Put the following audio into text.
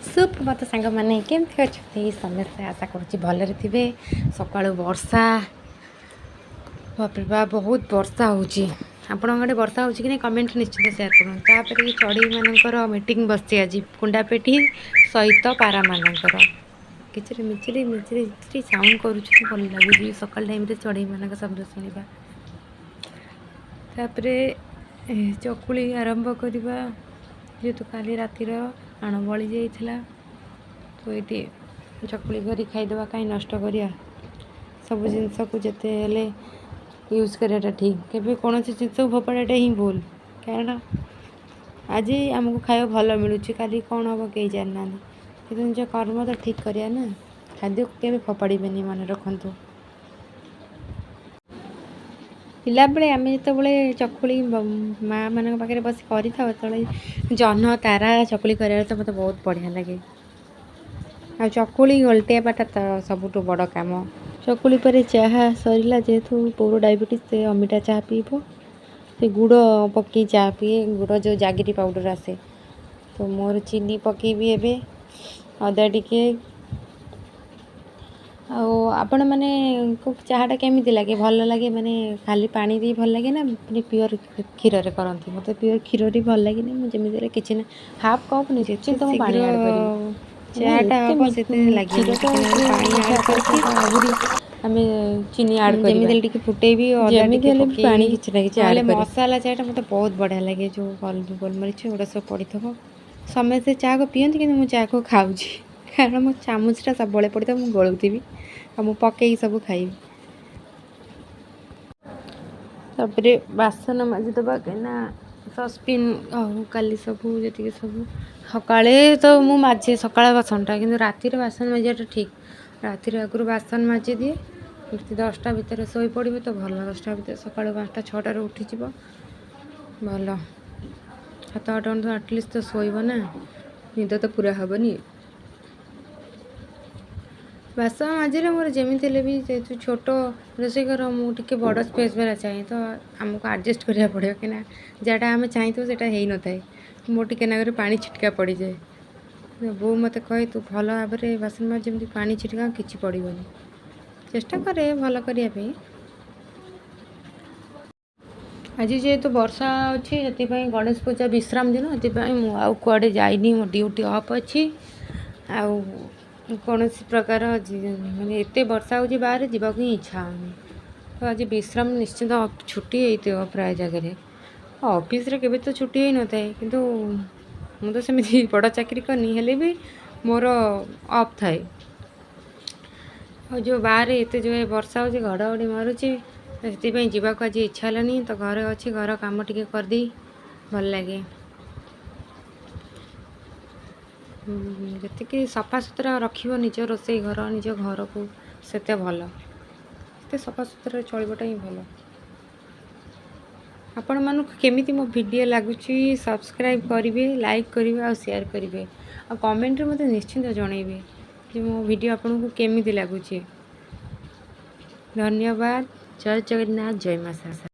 ସୁପ୍ରଭାତ ସାଙ୍ଗମାନେ, କେମିତି ଅଛନ୍ତି ସମସ୍ତେ? ଆଶା କରୁଛି ଭଲରେ ଥିବେ। ସକାଳୁ ବର୍ଷା, ବାପରେ ବାପ, ବହୁତ ବର୍ଷା ହେଉଛି। ଆପଣଙ୍କ ଆଡ଼େ ବର୍ଷା ହେଉଛି କି ନାହିଁ, କମେଣ୍ଟ ନିଶ୍ଚିତ ସେୟାର କରନ୍ତୁ। ତାପରେ ଚଢ଼େଇମାନଙ୍କର ମିଟିଂ ବସିଛି ଆଜି, କୁଣ୍ଡାପେଟି ସହିତ ପାରାମାନଙ୍କର। କିଚିରି ମିଚିରି ମିଚିରି ମିଚିରି ସାଉଣ୍ଡ କରୁଛି, ଭଲ ଲାଗୁଛି ସକାଳ ଟାଇମ୍ରେ ଚଢ଼େଇମାନଙ୍କ ଶବ୍ଦ ଶୁଣିବା। ତାପରେ ଚକୁଳି ଆରମ୍ଭ କରିବା, ଯେହେତୁ କାଲି ରାତିର ଆଣ ବଳି ଯାଇଥିଲା, ତ ଏଇଠି ଚକୁଳି କରି ଖାଇଦେବା, କାହିଁ ନଷ୍ଟ କରିବା। ସବୁ ଜିନିଷକୁ ଯେତେ ହେଲେ ୟୁଜ୍ କରିବାଟା ଠିକ୍। କେବେ କୌଣସି ଜିନିଷକୁ ଫୋପାଡ଼ିବାଟା ହିଁ ଭୁଲ, କାରଣ ଆଜି ଆମକୁ ଖାଇବା ଭଲ ମିଳୁଛି, କାଲି କ'ଣ ହେବ କେହି ଜାଣିନାହାନ୍ତି। କିନ୍ତୁ ନିଜ କର୍ମ ତ ଠିକ୍ କରିବା ନା। ଖାଦ୍ୟକୁ କେବେ ଫୋପାଡ଼ିବେନି, ମନେ ରଖନ୍ତୁ। ପିଲାବେଳେ ଆମେ ଯେତେବେଳେ ଚକୁଳି ମାଆମାନଙ୍କ ପାଖରେ ବସି କରିଥାଉ, ସେତେବେଳେ ଜହ୍ନ ତାରା ଚକୁଳି କରିବାରେ ତ ମୋତେ ବହୁତ ବଢ଼ିଆ ଲାଗେ। ଆଉ ଚକୁଳି ଓଲଟେଇବାଟା ତ ସବୁଠୁ ବଡ଼ କାମ। ଚକୁଳି ପରେ ଚାହା ସରିଲା। ଯେହେତୁ ବୋଉର ଡାଇବେଟିସ୍, ସେ ଅମିଠା ଚାହା ପିଇବ। ସେ ଗୁଡ଼ ପକେଇ ଚାହା ପିଏ, ଗୁଡ଼ ଯେଉଁ ଜାଗିରି ପାଉଡ଼ର ଆସେ। ତ ମୋର ଚିନି ପକେଇବି ଏବେ, ଅଦା ଟିକେ। ଆଉ ଆପଣମାନଙ୍କୁ ଚାହାଟା କେମିତି ଲାଗେ? ଭଲ ଲାଗେ ମାନେ ଖାଲି ପାଣି ଦେଇ ଭଲ ଲାଗେ ନା ମାନେ ପିଓର କ୍ଷୀରରେ କରନ୍ତି? ମୋତେ ପିଓର କ୍ଷୀରରେ ଭଲ ଲାଗେନି। ମୁଁ ଯେମିତି ହେଲେ କିଛି ନା ହାଫ୍ କପ୍ ନିଶ୍ଚିନ୍ତ ମୁଁ ପାଣି ଶୀଘ୍ର ଆଡ଼୍ କରିବି। ଚାହାଟା ଏତେ ହେବ ସେତେ ଲାଗିବନି, କ୍ଷୀରଟା ଟିକେ ନାକୁ ପାଣି ଆଡ଼୍ କରିକି ଆହୁରି ଆମେ ଚିନି ଆଡ଼୍ ଯେମିତି କରିବା। ହେଲେ ଟିକେ ଫୁଟେଇବି, ଅଦା ଯେମିତି ଟିକେ ହେଲେ ବି ପାଣି ପକେଇବି। କିଛି ନା କିଛି ନହେଲେ ଆଡ଼୍ କରେ। ମସଲା ଚାଟା ମୋତେ ବହୁତ ବଢ଼ିଆ ଲାଗେ, ଯେଉଁ ଗୋଲମରିଚ ଏଗୁଡ଼ା ସବୁ ପଡ଼ିଥିବ। ସମସ୍ତେ ଚାହାକୁ ପିଅନ୍ତି, କିନ୍ତୁ ମୁଁ ଚାହାକୁ ଖାଉଛି, କାରଣ ମୋ ଚାମଚଟା ସବୁବେଳେ ପଡ଼ିଥିବ, ମୁଁ ଗୋଳଉଥିବି ଆଉ ମୁଁ ପକେଇକି ସବୁ ଖାଇବି। ତାପରେ ବାସନ ମାଜିଦେବା, କାହିଁକିନା ସସ୍ପିନ୍ ଆଉ କାଲି ସବୁ ଯେତିକି ସବୁ ସକାଳେ ତ ମୁଁ ମାଜେ ସକାଳ ବାସନଟା, କିନ୍ତୁ ରାତିରେ ବାସନ ମାଜିବାଟା ଠିକ୍। ରାତିରେ ଆଗରୁ ବାସନ ମାଜିଦିଏ। ଏମିତି 10ଟା ଭିତରେ ଶୋଇପଡ଼ିବେ ତ ଭଲ। 10ଟା ଭିତରେ, ସକାଳୁ 5ଟା 6ଟାରୁ ଉଠିଯିବ ଭଲ। 7-8 ଘଣ୍ଟା ଆଟଲିଷ୍ଟ ତ ଶୋଇବ ନା, ନିଦ ତ ପୁରା ହେବନି। ବାସନ ମାଜିଲେ ମୋର ଯେମିତି ହେଲେ ବି, ଯେହେତୁ ଛୋଟ ରୋଷେଇ ଘର, ମୁଁ ଟିକେ ବଡ଼ ସ୍ପେସ୍ ବାଲା ଚାହେଁ, ତ ଆମକୁ ଆଡ଼ଜଷ୍ଟ କରିବାକୁ ପଡ଼ିବ, କାହିଁକିନା ଯେଉଁଟା ଆମେ ଚାହିଁଥିବୁ ସେଇଟା ହେଇନଥାଏ। ମୋର ଟିକେ ନାକରେ ପାଣି ଛିଟକା ପଡ଼ିଯାଏ। ବୋଉ ମୋତେ କହେ, ତୁ ଭଲ ଭାବରେ ବାସନ ମାଜ, ଯେମିତି ପାଣି ଛିଟକା କିଛି ପଡ଼ିବନି। ଚେଷ୍ଟା କରେ ଭଲ କରିବା ପାଇଁ। ଆଜି ଯେହେତୁ ବର୍ଷା ଅଛି, ସେଥିପାଇଁ ଗଣେଶ ପୂଜା ବିଶ୍ରାମ ଦିନ, ସେଥିପାଇଁ ମୁଁ ଆଉ କୁଆଡ଼େ ଯାଇନି। ମୋ ଡ୍ୟୁଟି ଅଫ୍ ଅଛି। ଆଉ କୌଣସି ପ୍ରକାର ମାନେ ଏତେ ବର୍ଷା ହେଉଛି, ବାହାରେ ଯିବାକୁ ହିଁ ଇଚ୍ଛା ହେଉନି। ତ ଆଜି ବିଶ୍ରାମ, ନିଶ୍ଚିନ୍ତ ଛୁଟି ହେଇଥିବ ପ୍ରାୟ ଜାଗାରେ। ଅଫିସରେ କେବେ ତ ଛୁଟି ହେଇନଥାଏ, କିନ୍ତୁ ମୁଁ ତ ସେମିତି ବଡ଼ ଚାକିରି କରିନି, ହେଲେ ବି ମୋର ଅଫ୍ ଥାଏ। ଆଉ ଯେଉଁ ବାହାରେ ଏତେ ଜୋରେ ବର୍ଷା ହେଉଛି, ଘଡ଼ଘଡ଼ି ମାରୁଛି, ତ ସେଥିପାଇଁ ଯିବାକୁ ଆଜି ଇଚ୍ଛା ହେଲାନି। ତ ଘରେ ଅଛି, ଘର କାମ ଟିକେ କରିଦେଇ ଭଲ ଲାଗେ। ଯେତିକି ସଫାସୁତୁରା ରଖିବ ନିଜ ରୋଷେଇ ଘର, ନିଜ ଘରକୁ, ସେତେ ଭଲ। ସେତେ ସଫାସୁତୁରା ଚଳିବାଟା ହିଁ ଭଲ। ଆପଣମାନଙ୍କୁ କେମିତି ମୋ ଭିଡ଼ିଓ ଲାଗୁଛି, ସବସ୍କ୍ରାଇବ୍ କରିବେ, ଲାଇକ୍ କରିବେ ଆଉ ସେୟାର କରିବେ, ଆଉ କମେଣ୍ଟରେ ମୋତେ ନିଶ୍ଚିନ୍ତ ଜଣାଇବେ ଯେ ମୋ ଭିଡ଼ିଓ ଆପଣଙ୍କୁ କେମିତି ଲାଗୁଛି। ଧନ୍ୟବାଦ। ଜୟ ଜଗନ୍ନାଥ, ଜୟ ମା ଶାରଳା।